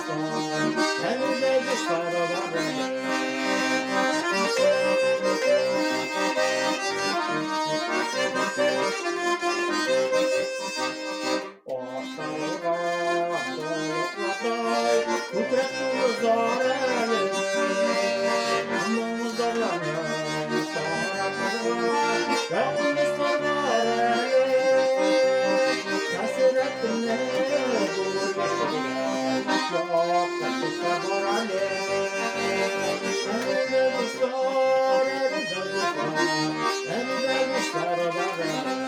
dostlar, Əldə dostlar var əli. Aşağıdan doluklarday Күкрәк тулы зар әле. Моң зарланып таратырга Якын дуслар бар әле. Хәсрәтемне бүлешергә Якын дуслар бар әле. Әле дуслар, әле дуслар, әле дуслар бар әле.